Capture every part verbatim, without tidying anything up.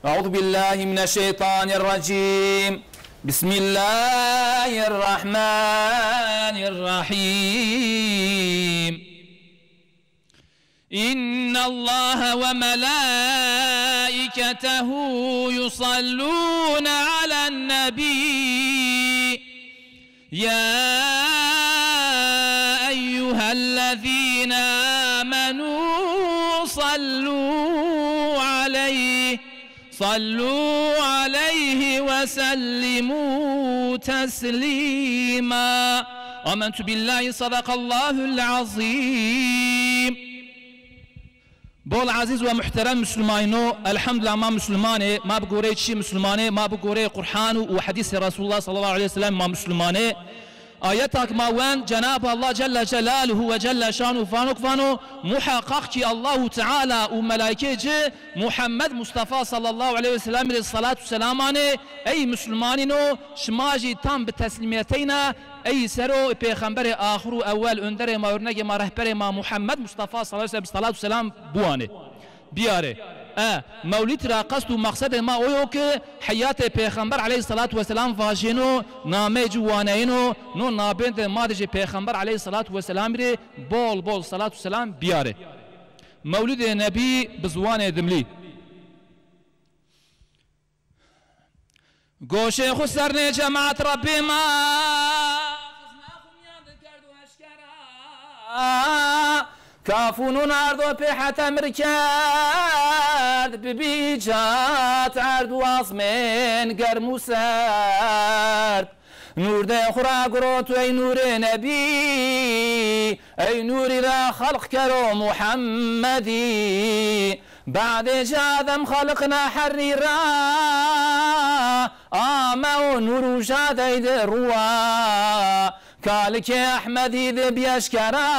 أعوذ بالله من الشيطان الرجيم. بسم الله الرحمن الرحيم. إن الله وملائكته يصلون على النبي. يا أيها الذين آمنوا صلوا عليه، صلوا عليه وسلموا تسليما. آمنت بالله، صدق الله العظيم. Bol ezîz we muhterem Mislimanîno, elhamdulillah ma Mislimanê, ma bi goreyê çi Mislimanê, ma bi goreyê Qur'an û, û hedîsê Resulullah sallallahu aleyhi ve sellem ma Mislimanê. Ayeta ki ma wend, Cenab-ı Allah Celle Celaluhu ve Celle Şanuhu fanok vano, muhaqqaq ki Allahu Teala û melaîkê ci Muhammed Mustafa sallallahu aleyhi ve sellem rê salat û selam anê, ey Mislimanîno, şima jî tam bi teslîmiyeteyna, ey sero pêxemberê axir û ewel, önderê ma, örnegê ma, rehberê ma Muhammed Mustafa sallallahu aleyhi ve sellem salat û selam buanê. Biyarê. E, mewlîd ra qest û maqsedê ma o yo ki heyatê Pêxember aleyhissalatu vesselam vajêno, nameyê ci waneyêno, no nabêndê ma de jî Pêxember aleyhissalatu vesselamî rê bol bol salat û selam biyarê. Mewlidê Nebî bi ziwanê dimlî. Goşê xwe sernê cemaat Rebbê ma. Kaf û nûn ardo pê heta mir kerd, bi bîcat erd û asmên germ û serd. Nûr de xwe ra girot ey nûrê Nebî, ey nûrî ra xelq kero Muhemmedî. Badê ji Adem xaliqina herî ra, ame û nûr û jadey di rûwa. Kalikê Ehmedî di bieşkera,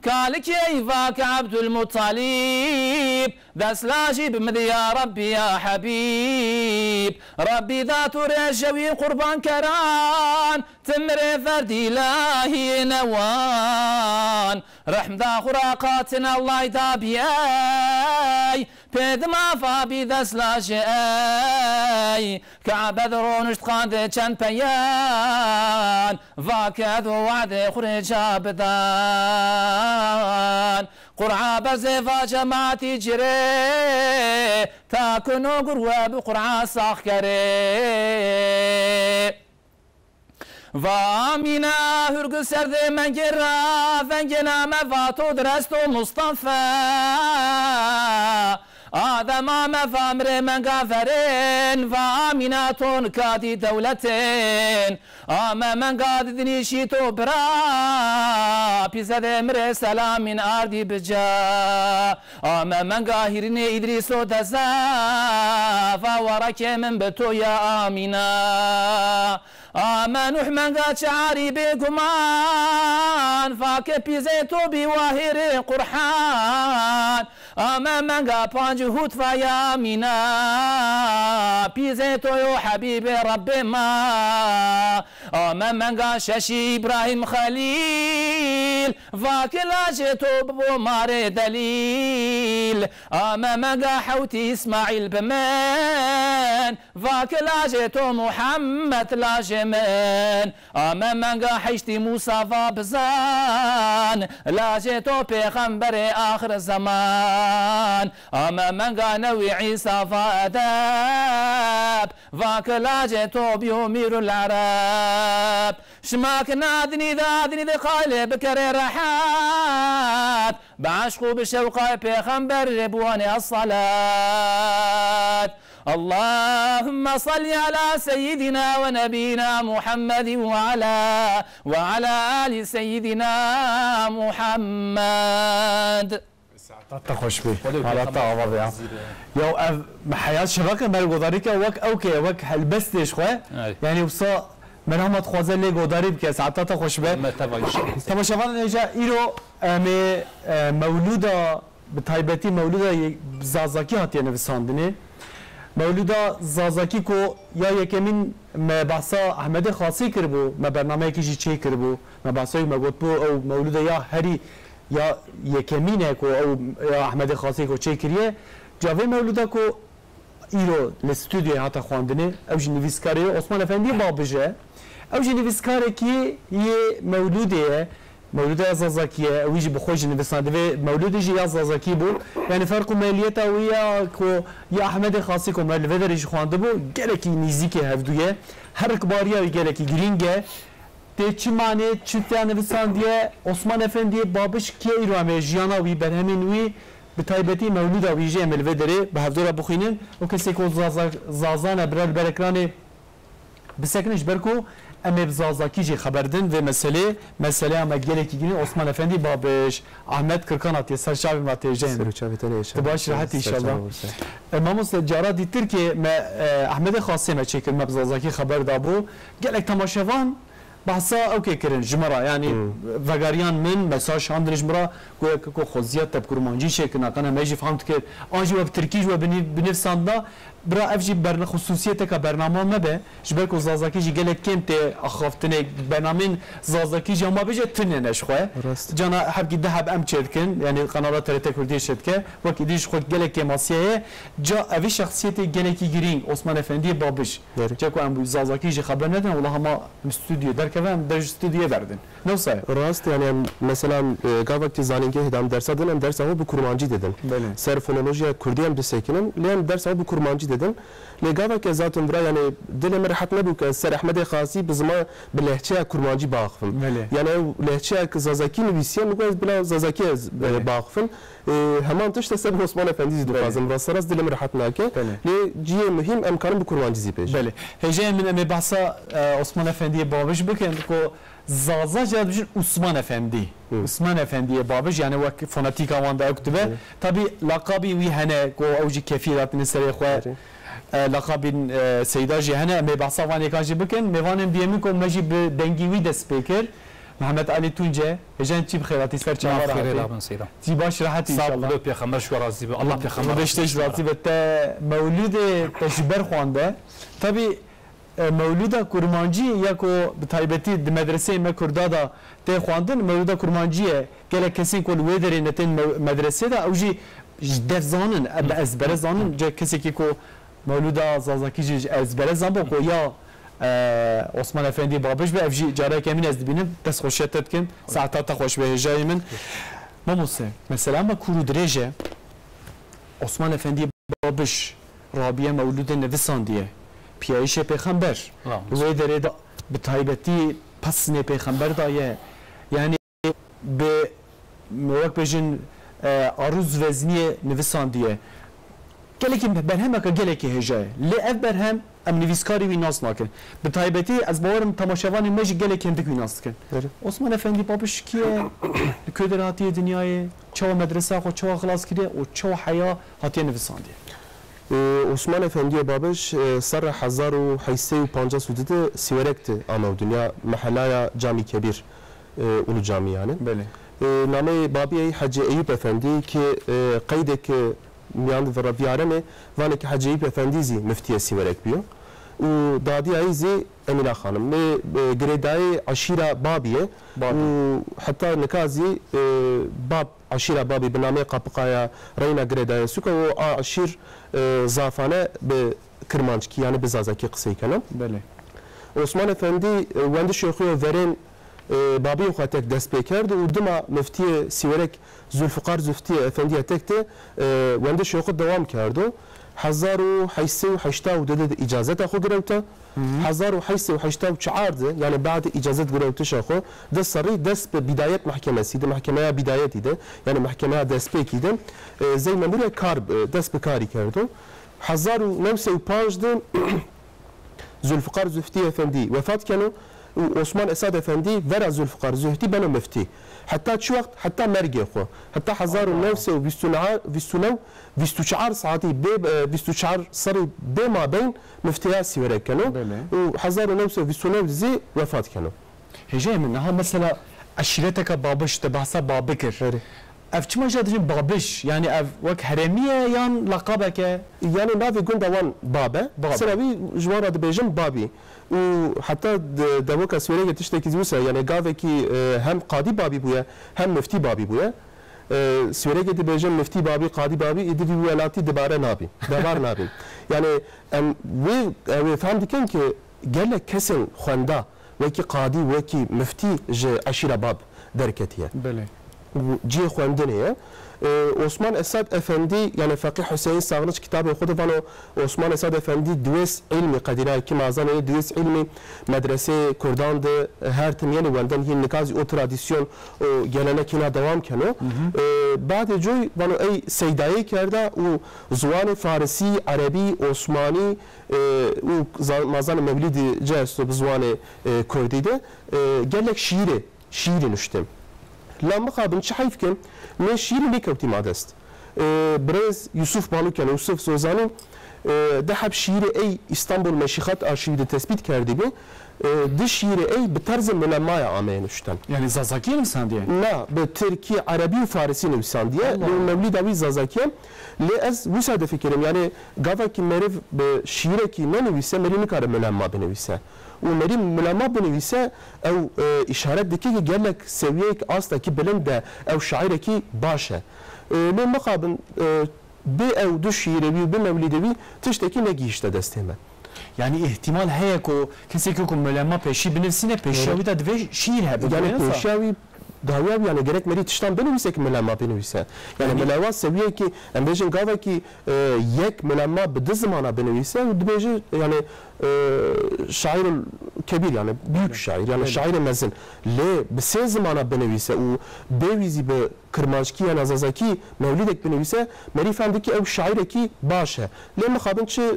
kalikê îvak Ebdulmutalîb, dest lajî bi min de ya Rebbî ya Hebîb. Rebbî da tu rêje wî qurban keran, ti mirê ferdî lahiyê newan. Rehm da xwe ra qatin Allay da biyey, pê dima va bî dest lajê ey. Kabe de ronişt qandê çend peyan, va ke do wa'dê xwe rê ca bidan. Qur'a bezê va cemaatî cirê, ta ku no gur we bi Qur'a sax kerê. Va Amîna hurgu serdê mengê ra, vengê name va to diresto Mustafa. Adem ame va mirê menga verên, va Amîna to nika dî dewletên. Ame menga didinî şî to bira, pîzedê mirê selamîn ardî bi ca. Ame menga hîrinê Îdrîso deza, va warekê min bi to ya Amîna. Ame Nuh menga çarî bêguman, va ke pîzê to bî wahêrê Qur'an. Ame menga panc hût va ya Amîna, pîzê to yo Hebîbê Rebbê ma. Ame menga şeşî Îbrahîm Xelîl, va ke lajê to bibo marê delîl. Ame menga hewtî Îsmaîl bi min, va ke lajê to Muhammed lajê min. Ame menga heştî Mûsa va bizan, lajê to pêxemberê axir zeman. Ame menga newî Îsa va edeb, va ke lajê to bîyo mîrul ereb. Şima ki nadinî de, adinî de qaylê bikerê rehet. Bi eşq û bi şewqay pêxember rê biwanê es-salat. اللهم صل على سيدنا ونبينا محمد وعلى، وعلى آل سيدنا محمد. Saeta te xweş be. Xwedê Hala te pêxember ava be ya. Zî be. Ya ev me heyat şevake me godarî ke wek ew ke wek helbestê ji xwe. Ay. Yani wisa merhema dixwaze lê godarî bike. Saeta te xweş be. Me teva inşallah. Temaşevan, hêja îro em ê, e, mewlûda, bi taybetî mewlûda yê-, zazakî hatiye nivisandinê. Mewlûda zazakî ku ya yekemîn me behsa Ehmedê Xasî kiribû, me bernameyekî jî çê kiribû. Me behsa wî me gotbû ew mewlûda ya herî ya yekemîn e ku ew ya Ehmedê Xasî ku çê kiriye. Ca vê mewlûda ku îro li stûdyoyê hate xwendinê. Ew jî nivîskarê ye, Osman Efendî Babij e. Ew jî nivîskarekî yê Mewlûdê ye. Mewlûda ya Zazakî ye. Ew jî bi xwe jî nivîsandivê. Mewlûdê jî ya Zazakî bû. Yanî ferq û meliyeta wî ya ku ya Ehmedê Xasî ku me li vê derê jî xwendibû, gelekî nîzîkê hevdû ye. Herikbariya wî gelekî girîng e. Tê çi manê, çi tê nivîsandiye, Osman Efendiyê Babij kê îro em ê jiyana wî, berhemên wî, bi taybetî mewlûda wî jî em ê li vê derê bi hevdû re bixwînin. Û kesê ku Zaza-, Zazan e, bira li ber ekranê bisekine, ji ber ku em ê bi Zazakî jî xeber din vê meselê, meseleya me gelekî girîng, Osman Efendî Babij, Ahmet Kirkan hatiye ser çavê me tê jê. Ser çavê te ne. Tu baş, rehet inşallah. E, mamoste, cara dîtir ki me, e, Ahmedê Xasê me çêkir, me bi Zazakî xeber dabû. Gelek temaşevan behsa ew kê kirin ji me re, yanî Hmm. vegeriyan min mesaj handin ji me re, goya ki ku xweziya te bi kurmancî çêkirina, qena me jî fehm dikir, an jî we bi tirkî ji we binî-, binivîsandina, bira ev jî berne-, xusûsiyeteka bernama me be, ji ber ku Zazakî jî gelek kêm tê axaftinê, bernamên Zazakî jî hema bêje tune ne ji xwe. Rast. Cana hebkî du heb em çêdikin, yanî kanala T R T Kurdî çêdike, wekî dî ji xwe gelek kêmasiye ye. Ca evî şexsiyetê gelekî girîng, Osman Efendiyê Babij. Derê. Çeko em Zazakî jî xeber nedin, wela hema em stûdyoyê derkeve, em der ji stûdyoyê verdin. Ne wisa ye? Rast, yani em, mesela, e, gavek ki zanîngehê de em dersa din, em dersa xwe bi kurmancî didin. Belê. Ser fonolojiya kurdî em disekinin, lê em dersa xwe bi kurmancî didin. Lê gavek ez hatim vira, yani dilê min rehet nebû ki ez ser Ehmedê Xasî bi ziman, bi lehçeya kurmancî biaxivim. Belê. Yani ew lehçeya ki Zazakî nivîsiye, min got ez bila Zazakî ez, e, Belê. biaxivim. E, heman tişt ez ser Osman Efendî zî Belê. dixwazim. Rasterast dilê min rehet nake. Belê. Lê cihê muhîm em karin bi kurmancî zî bêjin. Belê. Hêjayê min, em ê behsa, e, Osman Efendiyê Babij bikin ku Zaza jî dibêjin Usman Efendî. Hı. Usman Efendiyê Babij, yani wek fonetîka wan de ew dibe. Hı. Tabî laqabî wî hene ku ew jî kefî datine serê xwe. Hı. E, laqabîn, e, Seyda jî hene. Em ê behsa van yêkan jî bikin. Mêvanên biyê min ku me jî bi dengî wî dest pê kir. Mehmet Alî Tunce, hêjayê min, çî bi xêr hatî, ser çava re hatî. Maf xêrê labin Seyda. Cî baş rehet inşallah. Sağ ol, pêxember ji we razî be. Allah pêxember Xwedê ji te razî be. Te mewlûdê te ji ber xwande. Tabî, e, mewlûda kurmancî ya ku bi taybetî di medreseyê me kurda de tê xwendin, mewlûda kurmancî ye. Gelek kesên ku li wê derê ne tên me-, medresê de, ew jî ji dev zanin, e, bi ezbere zanin. Ce kesekî ku mewlûda Zazakî jî ji ezbere zanibû ku ya, e, Osman Efendî Babij be, ev jî careke min ez dibînim. Dest xweşiya te dikim. Saeta te xweş be hêjayê min. Mamoste, mesela me kûr û dirêj e. Osman Efendî Babij rabiye mewlûdê nivisandiye, piyayîşê pêxember. Li wê derê de bi taybetî pesnê pêxember daye. Yanî bi, wek bêjin, e, arûz vezniyê nivisandiye. Gelekî berhemeke gelekî hêja ye. Lê ev berhem em nivîskarî wî nas nakin. Bi taybetî ez bawerim temaşevanên me jî gelek hindik wî nas dikin. Belê. Osman Efendî Babij kî ye? Li ku derê hatiye dinyayê? Çawa medresa xwe çawa xilas kiriye û çawa heya hatiye nivisandiye? Ee, Osman Efendiyê Babij, e, serra hezar û heyt sed û pancas û du de Sîwerek de amaw dinya, mehelaya Camî Kebîr, e, Ulu Camî yani. Belê. E, nameyê babiyê Hecî Eyûp Efendî ki, e, qeydek, e, miyan vira-, viyarene, vanê ki Hecî Eyûp Efendî zî miftiyê Sîwerek biyo. Û dadiya yî zî Emîna Xanim. Lê, e, girêdayê eşîra babî ye. Babî. Û heta nika zî, e, bab, eşîra babî bi namê Qapiqaya Reyna girêdayê sûka û a eşîr, e, zafane bi kirmanckî, yani bi zazakî qisey keno. Belê. Osman Efendî, e, wendişê xwe verên, e, babiyê xwe tek dest pê kerd û dima miftiyê Sîwerek Zulfikar Zuftiyê Efendiyê tek de, e, wendişê xwe dewam kerdo. Hezar û heyt sed û heyşta û du de îcazeta xwe girewte. Hı hı. Hezar û heyt sed û heyşta û çar de, yani bad îcazet girewtişa xwe, de serî dest bi bidayet mehkemesî de, mehkemeya bidayetî de, yani mehkemeya destpêkî de, e, zey memûrê kar, e, dest bi karî kerdo. Hezar û new sed û panc de Zulfikar Zuftî Efendî wefat keno û Osman Esad Efendî vera Zulfikar Zuhtî beno miftî. Heta çi wext? Heta mergê xwe. Heta hezar û new sed û bîst û neh, bîst û new, bîst û çar saetî bê, e, bîst û çar serî bê mabeyn miftiya Sîwerek keno. Belê. Û hezar û new sed û bîst û new zî wefat keno. Hêjayê min, niha mesela eşîreteka Babij, te behsa Babij kir. Erê. Ev çima jî dibêjin Babij? Yani ev wek herêmî ye yan laqabek e? Yani navê gunda wan Bab e. Bab. Sera wî ji wan re dibêjin Babî. Û heta de-, devoka Sîwerek tiştekî zî wisa, yani gavekî, e, hem qadî Babî bûye, hem miftî Babî bûye. E, Sêwregê dibêjin miftî babî, qadî babî, êdî vî welatî dibare nabî, devar nabî. Yani em wê, ew ê fehm dikin ki gelek kesên xwenda wekî qadî, wekî miftî ji eşîra bab derketiye. Belê. Û cihê xwendinê ye. E, Osman Esad Efendî, yani Feqîh Hüseyin Sağniç kitabê xwe de vano, Osman Esad Efendî diwês ilmî qedînayê ki mazanê diwês ilmî medresê Kurdan de her tim yeni wenden hin nikazî o tradisyon o gelenek hîna dewam keno. Hı hı. E, badê coy vano ey seydayê kerda û ziwanê farisî, erebî, osmanî, e, û za-, mazanê mewlîdî ce esto bi ziwanê, e, kurdî de, e, gelek şiîrê, şiîrî nuştim. La mixabin çi heyf ke, nê şiîrî nêkewtî ma dest. E, birêz Yusuf Baluken, Yusuf Zozanî, e, di heb şiîrê ey Îstanbul Meşîxat Arşîvî de tespît kerdî bî. E, di şiîrê ey bi terzê mulemaya ameye nuşten. Yani Zazakî nivîsandiye? Na, bi tirkî, erebî û farisî nivîsandiye. Allah. Lê mewlîda wî Zazakî ye. Lê ez wisa difikirim, yani gavekî meriv bi şiîrekî nenivîse, merî nikare mulemma binivîse. Û merî mulemma binivîse, ew, e, îşaret dike ki gelek sewiyeyek astekî bilind e, ew şairekî baş e. E, lê mixabin, e, Bi ew du şiîrê wî û bi mewlîdê wî tiştekî negihîşte destê me. Yani îhtimal heye ku kesê ku mulemma pêşî binivîsîne, pêşiya Evet. wî de divê şiîr hebe, Yani wisa? Pêşiya wî, dawiya wî, yani gerek merî tiştan binivîse ki mulemma binivîse. Yani Yani mulemma sewiyekî, em bêjin gavekî, e, yek mulemma bi du zimana binivîse û dibêje, yani, e, şairul kebîr, yani büyük Evet. şair, yani Evet. şairê mezin. Lê bi sê zimana binivîse û bêwî zî bi kirmanckî yana zazakî mewlîdek binivîse, merî fehm dike ew şairekî baş e. Lê mixabin çi, e,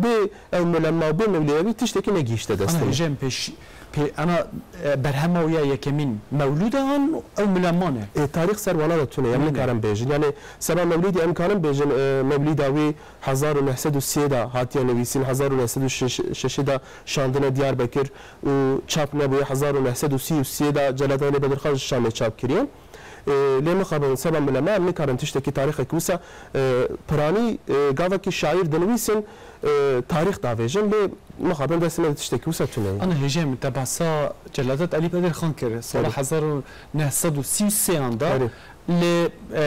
bê ew mulemma û bê mewlîdê wî tiştekî negihîşte destê Ana me. Hêjem pêş, pê, ana, e, berhema wî ya yekemîn mewlûd e an ew mulemma ne? E, tarîx ser wana de tune, em Belê. nikarin bêjin. Yani seba mewlîdê em karin bêjin, e, mewlîda wî hezar û neh sed û sê de hatiye nivîsîn, hezar û neh sed û şeş de şandine Diyarbekir û çap nebûye, hezar û neh sed û sî û sê de Celadet Alî Bedirxan ji Şamê çap kiriye. E, lê mixabin seba milema em nikarin tiştekî tarîxekî wisa, e, piranî, e, gavekî şaîr dinivîsin, e, tarîx davêjin, lê mixabin destê me de tiştekî wisa tune ye. Ana hêjê min te behsa Celadet Alî Bedirxan kir, sala Erê. hezar û neh sed û sî û sê an de Erê. li, e,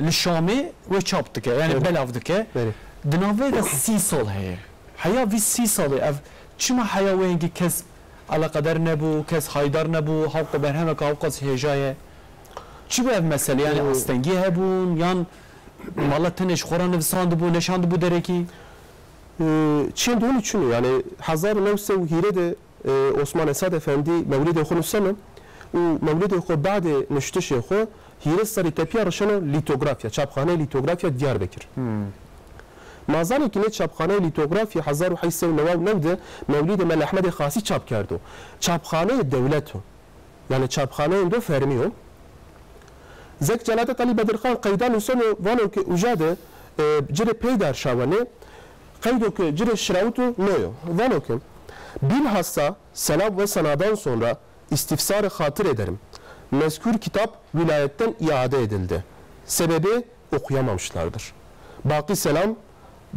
li Şamê wê çap dike, yani Erê. belav dike. Erê. Di navê de sî sal heye. Heya vî sî salê ev çima heya wê hingî kes eleqeder nebû, kes haydar nebû, hewqa berhemeke hewqas hêja ye? Çi bû ev mesele? Yani Ee, astengî hebûn yan mala tenê ji xwe re nivisandibû, neşandibû derekî? Ee, çiyên dûnî çin û yani hezar û neh sed û hîrê de, e, Osman Esad Efendî mewlidê xwe nuseno û mewlidê xwe badê nuştişê xwe hîrê serî tepiya rişeno lîtografya, çapxaneyê lîtografya Diyarbekir. Hmm. Ma zanî ki nê çapxaneyê lîtografya hezar û heşt sed û neway û neh de Mewlîdê Mele Ehmedê Xasî çap kerdo. Çapxaneyê dewlet o. Yani çapxaneyên do fermî o. Zek Celadet Alî Bedirxan qeyda nuseno vano ki uca de, e, ci rê peyda şawenê, qeydo ki ci rê şirawito noyo. Vano ki, bilhassa selam ve senadan sonra istifsar-ı hatır ederim. Mezkür kitap vilayetten iade edildi. Sebebi okuyamamışlardır. Baqî selam,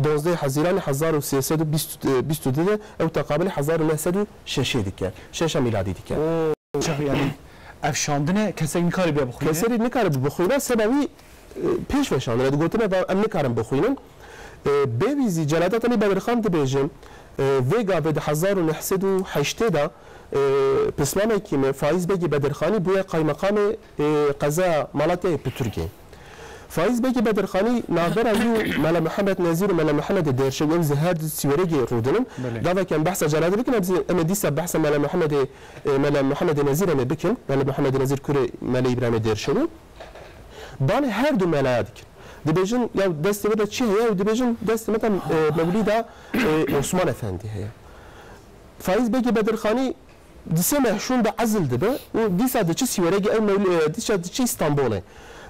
dozdeh Haziran hezar û sê sed û bîst, e, bîst û du de ew teqabilê hezar û neh sed û şeşê dike. Şeşa miladî dike. Oo, çax yani ev şandine kesek nikare bê bixwîne? Keserî nikare bixwîne, seba wî, e, pêş ve şandine. Digotine va em nikarin bixwînin. E, bêwî zî Celadet Alî Bedirxan dibêje, e, vê gavê di hezar û neh sed û heştê de, e, pismamekî me Faiz Begî Bedirxanî bûye qaymeqamê, e, qezaya Malatyayê Piturgê. Faiz Begî Bedirxanî navbera wî û Mele Mihemed Nezîr û Mele Mihemedê Dêrşewî, em zî her du Sîweregê rûdinin. Belê. Gavek em behsa Celadet bikin, em zî, em ê dîsa behsa Mele Mihemedê, e, Mele Mihemedê Nezîr em ê bikin. Mele Mihemedê Nezîr kurê Mele Îbrahîmê Dêrşewî. Banê her du melaya dikin. Dibêjin, ya destê me de çi heye? Ew dibêjin, destê me de, e, mewlîda, e, Osman Efendî heye. Faiz Begî Bedirxanî di sê meh şûn de ezil dibe û dîsa diçi Sîweregê ew mewlî-, e, dîsa diçi Îstanbolê.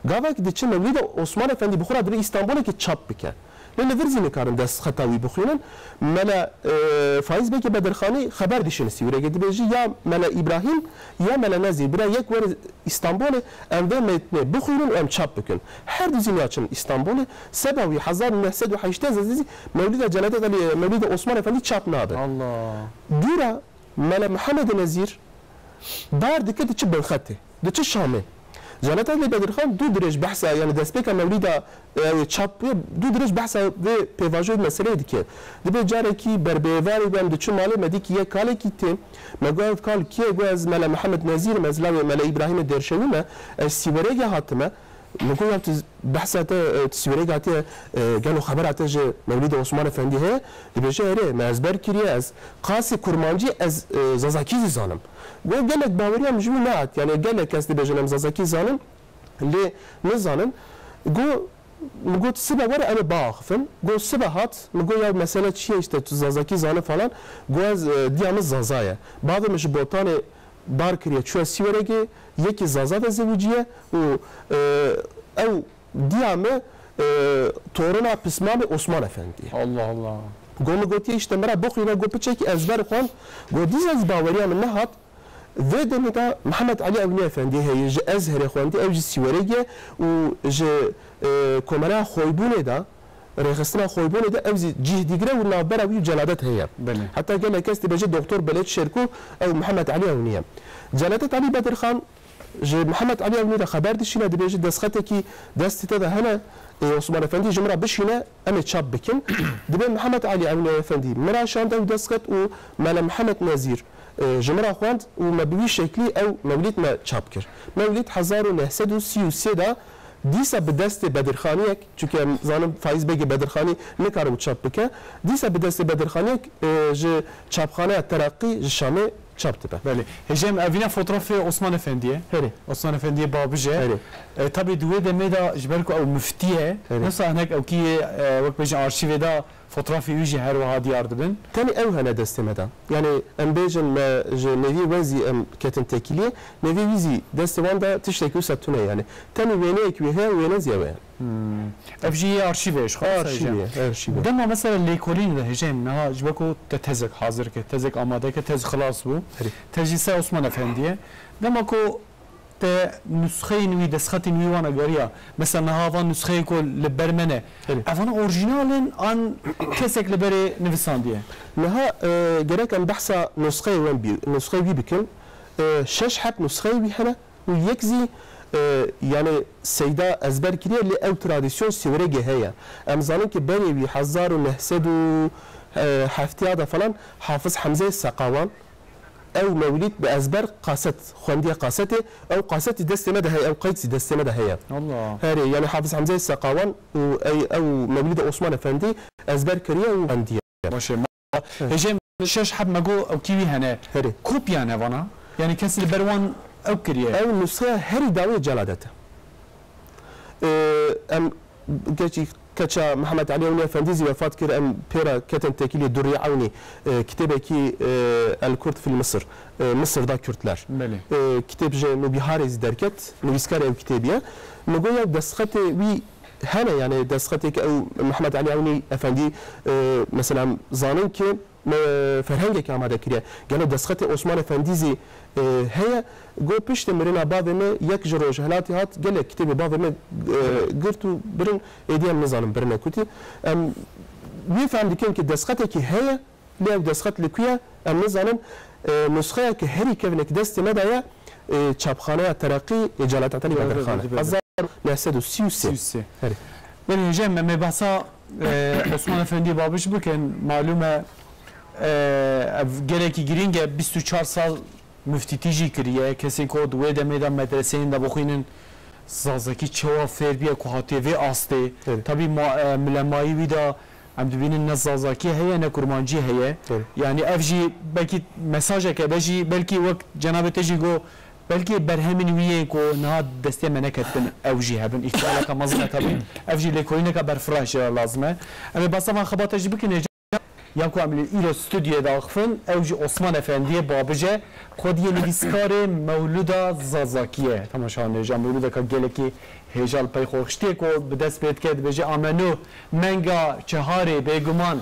Gavek diçi mewlîda Osman Efendî bi xwe re dibe Îstanbolê ki çap bike. Lê li vir zî nikarin destxeta wî bixwînin. Mele, e, Faiz Begî Bedirxanî xeber dişîne Sîweregê, dibêjî ya Mele Îbrahîm ya Mele Nezîr, bira yek were Îstanbolê, em vê metnê bixwînin û em çap bikin. Her du zî niha çin Îstanbolê. Seba wî hezar û neh sed û heştê zî mewlîda Celadet Alî, mewlîda Osman Efendî çap nabe. Allah. Dûra Mele Mihemedê Nezîr bar dike diçi Binxetê, diçi Şamê. Celat Elî Bedirxan dû dirêj behsa, yanî destpêka mewlîda, e, ew ê çap bê, dû dirêj behsa vê pêvajoyê meseleyê dike. Dibê carekî berbêvarî be em diçû malê me dîkî yek kalekî tê. Me got ev kal kê? Got ez Mele Mihemed Nezîr im, ez lawê Mele Îbrahîmê Dêrşewî me, ez Sîwerêgê hatime. Min got ya tu behsa te, e, tu Sîwerêgê hatiye, e, gelo xebera te ji Mewlîda Osman Efendî heye? Dibêje erê, me ezber kiriye, ez qasî kurmancî, ez, e, zazakî zî zanim. Got gelek baweriya min ji wî nehat, yanî gelek kes dibêjin em zazakî zanin. Lê nizanin. Got, min got sibe were em ê biaxifin. Got sibe hat, min got ya mesele çi ye, îşte tu zazakî zane falan. Got ez, e, diya min zaza ye. Bavê min ji Botanê bar kiriye çûye Sîweregê, yekî zaza ve zewiciye û, e, ew diya min, e, torina pismamê Osman Efendî ye. Allah Allah. Got min gotiye îşte min re bixwîne, got piçekî ezber xwend. Got dîsa ez baweriya min nehat. Vê demê de Mihemed Elî Ewnî Efendî heye, ji Ezherê xwendî, ew jî Sîweregê ye û ji, e, Komeleya Xoybûnê de, rêxistina Xoybûnê de ew zî cih digire û navbera wî û Celadet heye. Belê. Heta gelek kes dibêje Doktor Belêt Şêrko, ew Mihemed Elî Ewnî ye. Celadet Elî Bedirxan ji Mihemed Elî Ewnî re xeber dişîne, dibêje destxetekî destê te de hene, ê Osman Efendî ji min re bişîne, em ê çap bikin. Dibê Mihemed Elî Ewnî Efendî min re şand ew destxet û Mele Mihemed Nezîr, e, ji min re xwend û me bi wî şeklî ew mewlîd me çap kir. Mewlîd hezar û neh sed û sî û sê de dîsa bi destê Bedirxaniyek, çunke em zanin Faiz Begê Bedirxanî nikare ew çap bike, dîsa bi destê Bedirxaniyek, e, ji çapxaneya Tereqî ji Şamê çap dibe. Belê. Hêjayê min, evîna fotoğrafê Osman Efendî ye. Herê. Osman Efendî ye babij e. Herê. E, tabî di wê demê de ji ber ku ew miftî ye, herê, ne wisa hinek ew kî, e, wek bêjin arşîvê de fotoğrafê wî jî her wiha diyar dibin. Tenê ew hene destê me de. Yanî em bêjin me ji Nevî Wezî em ketin tekîliyê, Nevî wî zî destê wan de tiştekî wisa tune ye. Yanî tenê wêneyekî wî heye, wêne zî ew e. Hmm. Ev jî yê arşîvê ye, ji xwe. Arşîvê ye, arşîvê. Dema mesela lêkolînê de hêjayê min niha ji ber ku te tezek hazir ke, tezek amade ke, tez xilas bû. Herê. Te jî ser Osman Efendî ye. Dema ku te nusxeyên wî, destxetên wî wan ageriya, mesela niha van nusxeyê ku li ber me ne. Herê. Evana orjînal in an kesek li berê nivisandiye? Niha, e, gerek em behsa nusxeyê wan bî-, nusxeyê wî bikin. E, şeş heb nusxeyê wî hene. Û yek zî, e, yanî Seyda ezber kiriye, lê ew tradisyon Sêwregê heye. Em zanin ki berê wî hezar û neh sed û heftê de falan Hafiz Hemzeyê Seqawan ew mewlîd bi ezber qaset xwendiye qasetê, ew qasetî destê me de heye, ew qeyd zî destê me de heye. Allah. Herê, yanî Hafiz Hemzeyê Seqawan û ey, ew mewlîda Osman Efendî ezber kiriye û xwendiye. Baş e. Hêjê şeş heb me got ew kî wî hene. Herê. Kopya ne vana? Yanî kesî li ber wan ew kiriye? Ew nusxeya herî dawî Celadet e. Ee, em geçî keça Mihemed Elî Ewnî Efendî zî wefat kir, em pê re ketin tekîlî Durrî Ewnî, e, kitêbekî, e, El Kurd fil Misir, e, Misirda Kürtler. Belê. E, kitêb ji Nûbiharê zî derket, nivîskarê ew kitêbî ye. Min got ya destxetê wî hene, yanî destxetê ke ew Mihemed Elî Ewnî Efendî, e, mesela zanin ki me ferhengekî amade kiriye. Gelo destxetê Osman Efendî zî, e, heye? Got piştî mirina bavê me yek ji Rojhilatê hat, gelek kitêbê bavê me, e, girt û birin, êdî em nizanin birine kutî. Em wî fehm dikin ki destxetekî heye, lê ew destxet li ku ye, em nizanin. E, nusxeya ki herî kevnek destê me de ye, e, çapxaneya Tereqî ê Celadet Elî Bedirxan e. Hezar neh sed û sî û sê. Sî û sê. Herê. Belê, hêjayê me, me behsa, e, Osman Efendî Babiş bikin. Malûm e, e, ev gelekî girîng e, bîst û çar sal muftîtî jî kiriye. Kesên ku di wê demê de medreseyên de bixwînin, zazakî çawa fêr biye ku hatiye vê astê. Evet. Tabî ma-, e, milemayî wî de em dibînin ne zazakî heye ne kurmancî heye. Evet. Yanî ev jî belkî mesajeke be jî, belkî wek cenabê te jî got, belkî berhemên wî yên ku niha destê me neketin ew jî hebin. Îhtimaleke mezin e tabî. Ev jî lêkolîneke berfireh jê re lazim e. Em ê behsa van xebata jî bikin. Ya ku em li îro stûdyoyê diaxifin, ew jî Osman Efendiyê Babij e, xwediyê nivîskarê Mewlûda Zazakî ye. Temaşevanê hêja, mewlûdeka gelekî hêja li pey xwe xiştiye ku bi dest pê dike, dibêje, Amenû, menga çeharê bêguman,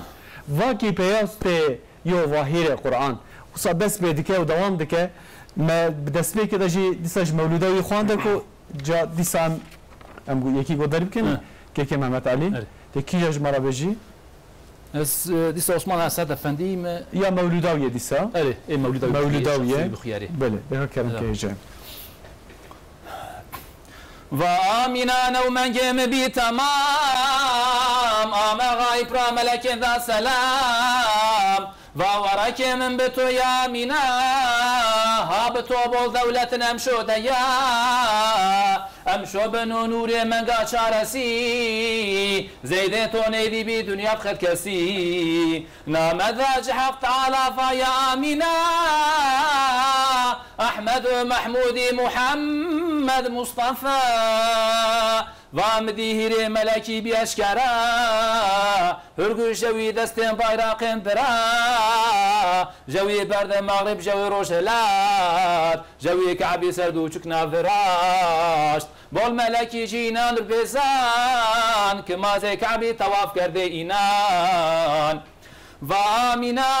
vakî peyastê yo vahîrê Quran. Wisa dest pê dike û dewam dike. Me bi destpêkê de jî dîsa ji mewlûda wî xwende ku ca dîsa em, em gu-, yekî got derî bikin, Hı. Kekê Mehmet Elî. Evet. Te kîja ji me re bêjî? Ez, e, dîsa Osman Esed Efendî me. Ya mewlûda wî ye dîsa. Erê, ê mewlûda wî Mewlûda bixuyerê, wî ye. Şexsî bixuyerê. Belê, ê kerem ke hêja. Evet. Va Amîna newmengê min bî temam, ame xayî pira melekên da selam. Va werekê min bi to ya Amîna, ha bi to bol dewletin em şo de ya. Em şo bin û nûrê menga çaresî, zeydê to neyvî bî dinya bi xedkesî. Name da ji Heq Teala va ya Amîna, Ehmed û Mehmûdî Muhammed Mustafa. Va min dî hîrê melekî bî eşkera, hurgû jewî destên bayraqên bira, jewî berde mexrib, jewî rojhilat, jewî Kabî ser dûçik naviraşt. Bol melekî jî înan û bêzan, ki mazê Kabî tewaf kerdê înan. Va Amîna,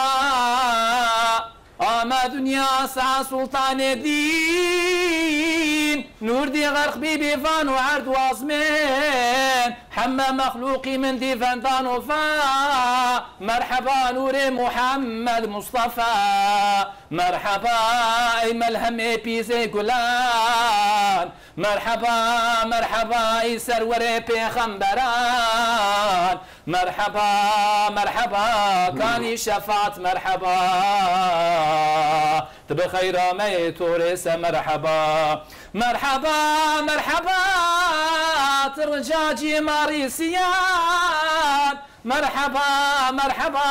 ame dinya sa sultanê dîn, nûr dî xerq bî bî van û erd û azmên, heme mexlûqî min dî vendan û va, merheba nûrê Muhammed Mustafa, merheba ey melhemê pîzê gulan, merheba, merheba ey serwerê pêxemberan, merheba, merheba kanî şefaat, merheba, tu bi xeyra me yê torê se, merheba, merheba, merheba, tu rica cîmarîsiyan, merheba, merheba,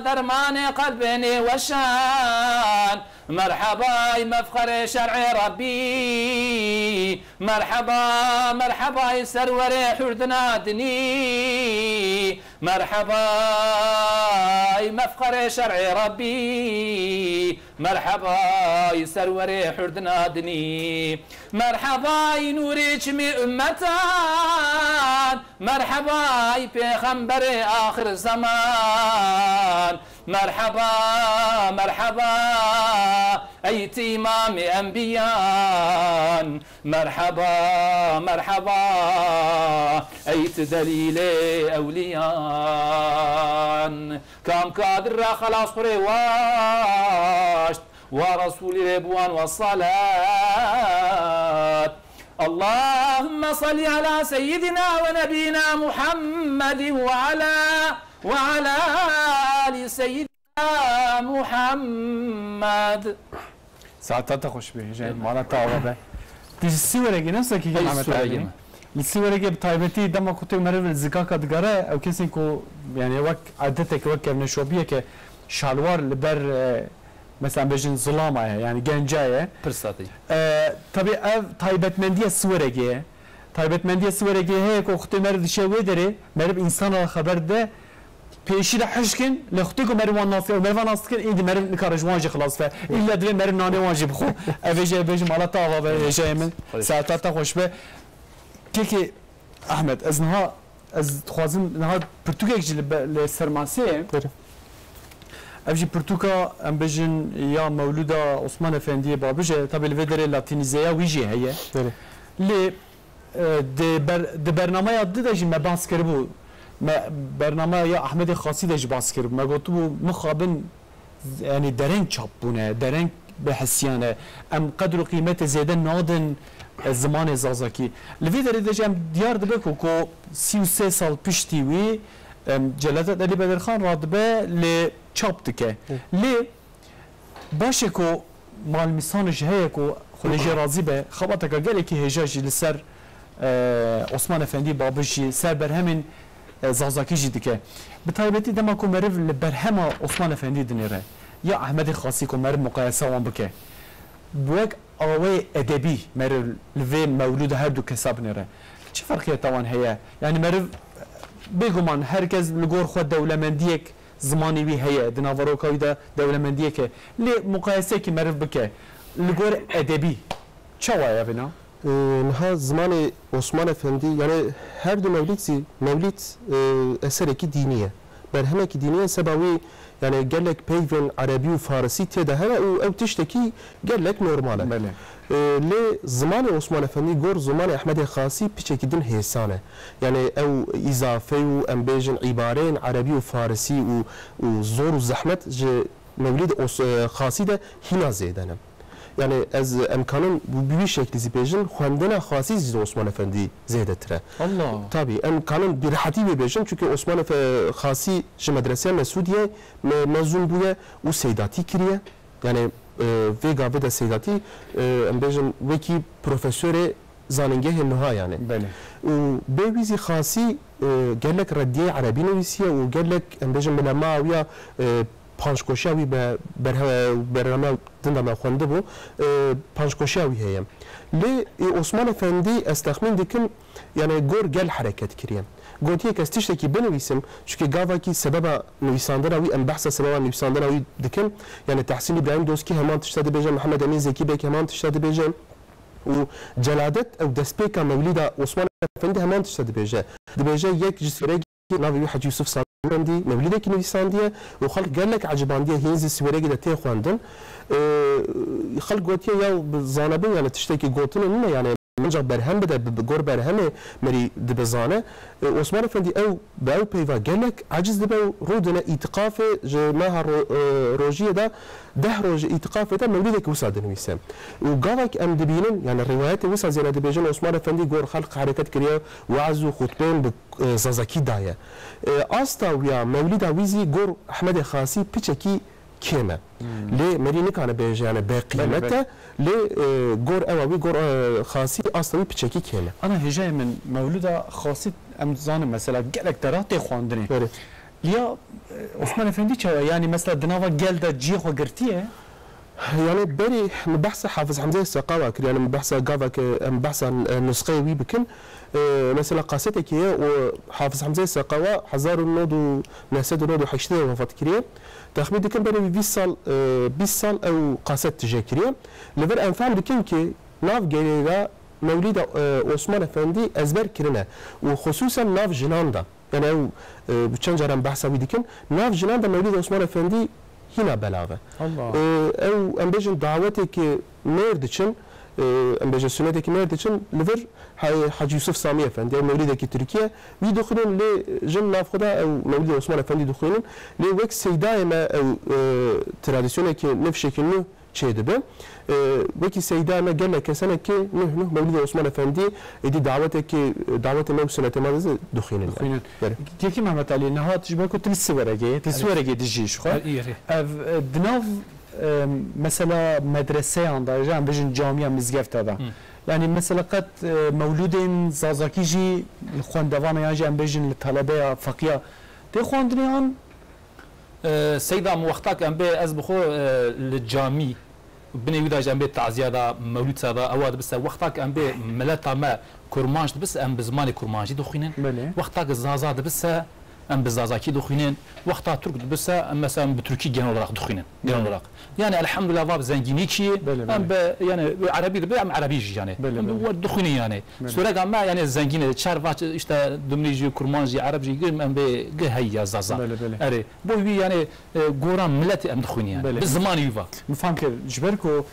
dermanê qelbê nêweşan, merhebay mefxerê şer'ê Rebbî, merheba, merhebay serwerê hurdina dinî, merhebay mefxerê şer'ê Rebbî, merhebay serwerê hurdina dinî, merhebay nûrê çimê ummetan, merhebay pêxemberê axir zeman, merheba, merheba, ey tu îmamê enbiyan, merheba, merheba, ey tu delîlê ewliyan. Kam kadir ra xelas xurê waşt, wa Resûlî rê bi wan wesalet. Allahümme salli ala seyyidina ve nebiyina Muhammedin ve ala, ve ala ali seyyidina Muhammed. Saeta te xweş be, hêja ye, mala te ava be. Tu ji Siwerekê ne, Sekî Ey, Mehmet Siwerekê Erdogan. Me. Li Siwerekê bi taybetî dema ku tê meriv li zikaka digere, ew kesên ku, yani wek edetek, wek kevneşopiyeke şalwar li ber, e, mesela bêjin zilama ye, yani genca ye. Pir satî. E, tabii ev taybetmendiya Siwerekê ye. Taybetmendiya Siwerekê heye ku xutê meriv dişe wê derê, meriv însana xeber dide, pêşî de hişkin, lê xutê ku meriv wan nas dike, meriv nas dikin, êdî meriv nikare ji wan jî xilas be. Îlla divê meriv nanê wan jî bixwe. Ev ê jî, ev ê jî mala te ava be, hêjayê min. Saeta te xweş be. Kekê Ehmed, ez niha, ez dixwazim niha pirtûkek jî li be-, li ser masê ye. Bêre. Ev jî pirtûka, em bêjin, ya Mewlûda Osman Efendiyê Babij e. Tabî li vê derê latînîzeya wî jî heye. Bêre. Lê, e, di ber-, di bernameya di de jî me bas kiribû. Me bernameya ya Ehmedê Xasî de jî bas kiribû. Me gotibû, mixabin, yani dereng çap bûne, dereng bihesiyane. Em qedr û qîmetê zêde nadin, e, zimanê zazakî. Li vê derê de jî em diyar dibe ku, ku sî û sê sal piştî wî, em, Celadet Elî Bedirxan radibe lê çap dike. Hı. Lê baş e ku Malmîsan jî heye ku Xwedê jê razî be, xebateke gelekî hêja jî li ser, e, Osman Efendî Babij jî, ser berhemên, e, zazakî jî dike. Bi taybetî dema ku meriv li berhema Osman Efendî dinêre, ya Ehmedê Xasî ku meriv muqayese wan bike, bi wek awayê edebî meriv li vê mewlûdê her du kesa binêre, çi ferqiyeta wan heye? Yani meriv, bêguman her kes li gor xwe dewlemendiyek zimanê wî heye, di naveroka wî de dewlemendiyek e. Lê muqayesekî meriv bike, li gor edebî çawa ye vêna? Ee, niha zimanê Osman Efendî, yani her du mewlîd zî, mewlîd, e, eserekî dînî ye. Berhemekî dînî ye, seba wî, yani gelek peyvên erebî û farisî tê de hene û ew tiştekî gelek normal e. Belê. E, lê zimanê Osman Efendî gor zimanê Ehmedê Xasî piçekî din hêsan e. Yani ew îzafey û em bêjin îbareyên erebî û farisî û, û zor û zehmet ji Mewlîd Os-, e, Xasî de hîna zêde ne. Yani ez, em kanin bi wî şeklî zî bêjin, xwendina Xasî zî li Osman Efendî zêdetir e. Allah. Tabii, em kanin bi rehetî wê bêjin, çünkü Osman Efe-, Xasî ji medreseya Mesûdiyê me-, mezûn bûye û seydatî kiriye. Yani, e, vê gavê de seydatî, e, em bêjin wekî profesorê zanîngehê nuha yani. Belê. Û bê wî zî Xasî, e, gelek rediyê erebî nivîsiye û gelek, em bêjin, milema wî ya, e, pançkoşiya wî be-, berhe-, bername din de me xwendibû, e, pançkoşiya wî heye. Lê, e, Osman Efendî, ez texmîn dikim, yani gor gel hereket kiriye. Gotiye, ez tiştekî binivîsim, çünkü gavakî sebeba nivîsandina wî, em behsa sebeba nivîsandina wî dikin, yani Tehsîn Îbrahîm Doskî heman tişta dibêje, Mihemed Emîn Zekî Beg heman tişta dibêje. Û Celadet ew destpêka mewlîda Osman Efendî heman tişta dibêje. Dibêje, yek ji Sîweregî navê wî Hecî Yusuf Samî Efendî mewlîdekî nivîsandiye û xelk gelek ecibandiye hîn zî Sîweregî de tê xwendin. Ee, xelk gotiye, ya bi zanebûn yani tiştekî gotinê nîne yani, ancak berhem bide, bi, bi gor berhemê merî dibe zane. Ee, Osman Efendî ew, bi ew peyva gelek eciz dibe û rûdine îtîqafê ji meha ro-, e, rojiyê de deh roj îtîqafê de mewlîdekî wisa dinivîse. Û gavek em dibînin, yani rîwayetê wisa zêne dibêjin, Osman Efendî gor xelq hereket kiriye, weaz û xutbeyên bi, e, zazakî daye. E, asta wî ya mewlîda wî zî gor Ehmedê Xasî piçekî kêm e. Hmm. Lê merî nikane bêje, yani bê qîmet e. Belê, belê. Lê, e, gor ewa wî, gor, e, Xasî asta wî piçekî kêm e. Ana hêjayê min, mewlûda Xasî em zanin mesela gelek dera tê xwendinê. Belê. Liya, e, Osman Efendî çawa? Yani mesela di nava gel de cihê xwe girtiye? Yani berî min behsa Hafiz Hemzeyê Seqawa kir, yani min behsa gavek, em behsa, e, nusxeyê wî bikin. E, mesela kasetekê ye û Hafiz Hemzeyê Seqawa hezar û nod û neh sed û nod û heştê de wefat kiriye. Texmîn dikim berî vîst sal, e, bîst sal ew kaset tije kiriye. Li vir em fehm dikin ki nav gelê de mewlîda, e, Osman Efendî ezber kirine û xusûsen nav jinan de. Yani ew, e, bi çend caran behsa wî dikin. Nav jinan de mewlîda Osman Efendî hîna belav e. Allah. E, ew, em bêjin, dawetekî mêr diçin, e, em bêjin, sunetekî mêr diçin, li vir He-, Hacî Yusuf Samî Efendî, ew mewlîdekî Tirkî ye, wî dixwînin, lê jin nav xwe de ew mewlîdê Osman Efendî dixwînin. Lê wek seydayê me ew, e, tradisyonekî nifşekî nû çêdibe. E, wekî seyda me gelek kesenekî nuh nuh mewlidê Osman Efendî êdî dawetekî, dawetê me û sunetê me de dixwînin. Dixwînin. Belê. Kekî Mehmet Alî, niha tu ji ber ku tu li Siweregê, tu Siweregê dijî ji xwe. Her îrê. Ev, e, di nav, e, mesela medreseyan de, ji em bêjin camiya mizgefta de. Hı. Yani mesela qet, e, mewlûdên zazakî jî li xwendevana yan jî em bêjin li telebeya feqiya tê xwendinê an? E, Seyda min, wextak em bê ez bi xwe, e, li camî, binê wî de jî em bê taziya de, mewlûd se de, ewa dibise, wextak em bê mileta me kurmanc dibise, em bi zimanê kurmancî dixwînin. Belê. Wextak zaza dibise, em bi zazakî dixwînin. Wexta tirk dibise, em mesela bi tirkî genel olarak dixwînin. Genel Belê. olarak. Yani elhamdülillah, va bi zengînî kî, Belê, em belê. bi, yani erebî dibe, em erebî jî yani. Belê, Em belê. we dixwînin yani. Belê. Sûrega me yani zengîn e, çar va işte dumlî jî, kurmanc jî, ereb jî, em bê gi hey ya zaza. Belê, belê. Erê. Bo wî, yani, e, goran miletê em dixwînin, yani. Belê. Bi zimanê wî va. Min fam kir, ji ber ku